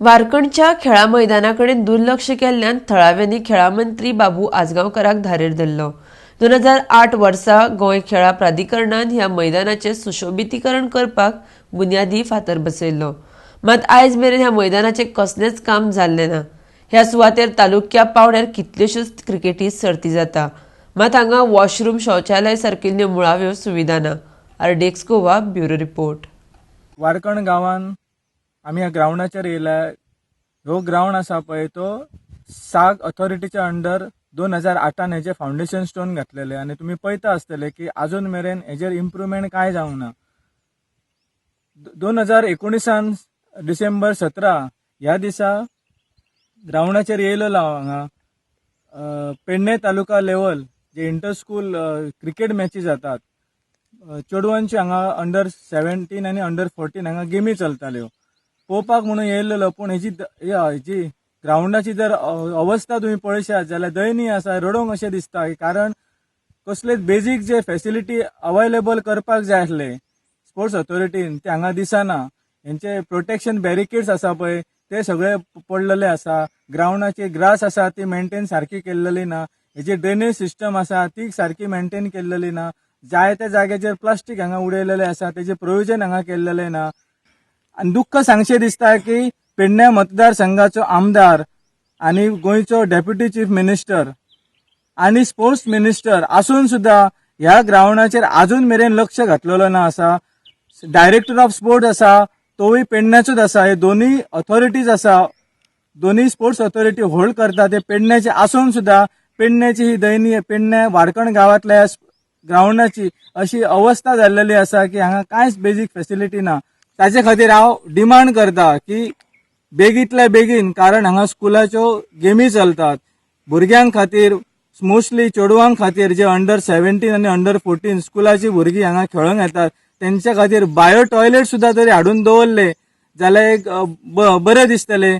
वारकणच्या खेळा मैदाना कडेन दुर्लक्ष केल्ल्यान थळाव्यांनी खेळा मंत्री बाबू आजगांवकाराक धारेर धरलो. 2008 वर्सा गोंय खेळा प्राधिकरणान ह्या मैदानाचें सुशोबितीकरण करपाक बुन्यादी फातर बसयल्लो. मात आयज मेरेन ह्या मैदानाचें कसलेंच काम जाल्लें ना. ह्या सुवातेर तालुक्या पावंड्यार कितल्योश्योच क्रिकेटी सर्ती जाता, मात हांगा वॉशरूम, शौचालय सारकिल्ल्यो मुळाव्यो सुविधा ना. RDX Goa, bureau report. वारकण गांवान आमी ह्या ग्रावंडाचेर येयल्या. ह्यो ग्रावंड आसा पळय, तो साग ऑथॉरिटीच्या अंडर 2008 हेजे फावंडेशन स्टोन घातलेले आनी तुमी पळयता आसतले की आजून मेरेन हेजेर इम्प्रुवमेंट कांय जावंक ना. 2019 डिसेंबर 17 ह्या दिसा ग्रावंडाचेर येयलेलो हांव. हांगा पेडणे तालुका लेवल जे इंटर स्कूल क्रिकेट मॅची जातात, चेडवांची हांगा अंडर 17 आनी अंडर 14 हांगा गेमी चलताल्यो. पळोवपाक म्हणून येयलेलो, पूण हेजी ग्रावंडाची जर अवस्था तुमी पळयशात जाल्यार दयनीय आसा, रडोवंक अशें दिसता, कारण कसलेच बेजीक जे फेसिलिटी अवेलेबल करपाक जाय आसले स्पोर्ट्स ऑथॉरिटीन, ते हांगा दिसना. हेंचे प्रोटेक्शन बॅरिकेड्स आसा पळय, ते सगळे पडलेले आसा. ग्रावंडाची ग्रास आसा ती मेंटेन सारकी केल्लेली ना. हेजी ड्रेनेज सिस्टम आसा ती सारकी मेंटेन केल्लेली ना. जायत्या जाग्याचेर प्लास्टीक हांगा उडयलेलें आसा, तेजें प्रोविजन हांगा केल्लेलें ना. आनी दुख्ख सांगचें दिसता की पेडण्या मतदारसंघाचो आमदार आनी गोंयचो डेप्युटी चीफ मिनिस्टर आनी स्पोर्ट्स मिनिस्टर आसून सुद्दां ह्या ग्रावंडाचेर आजून मेरेन लक्ष घातलेलो ना आसा. डायरेक्टर ऑफ स्पोर्ट्स आसा तोवूय पेडण्याचोच आसा. हे दोनूय ऑथॉरिटीज आसा, दोनूय स्पोर्ट्स ऑथॉरिटी होल्ड करता, ते पेडण्याचे आसून सुद्दां पेडण्याची ही दयनीय, पेडण्या वारकण गांवांतल्या ग्रावंडाची अशी अवस्था जाल्लेली आसा की हांगा कांयच बेजीक फेसिलिटी ना. ताचे खातीर हांव डिमांड करता की बेगीतल्या बेगीन, कारण हांगा स्कुलाच्यो गेमी चलतात, भुरग्यां खातीर, मोस्टली चेडवां खातीर जे अंडर 17 आनी अंडर 14 स्कुलाची भुरगीं हांगा खेळोंक येतात, तेंच्या खातीर बायो टॉयलेट सुद्दां जरी हाडून दवरले जाल्यार एक बरें दिसतलें.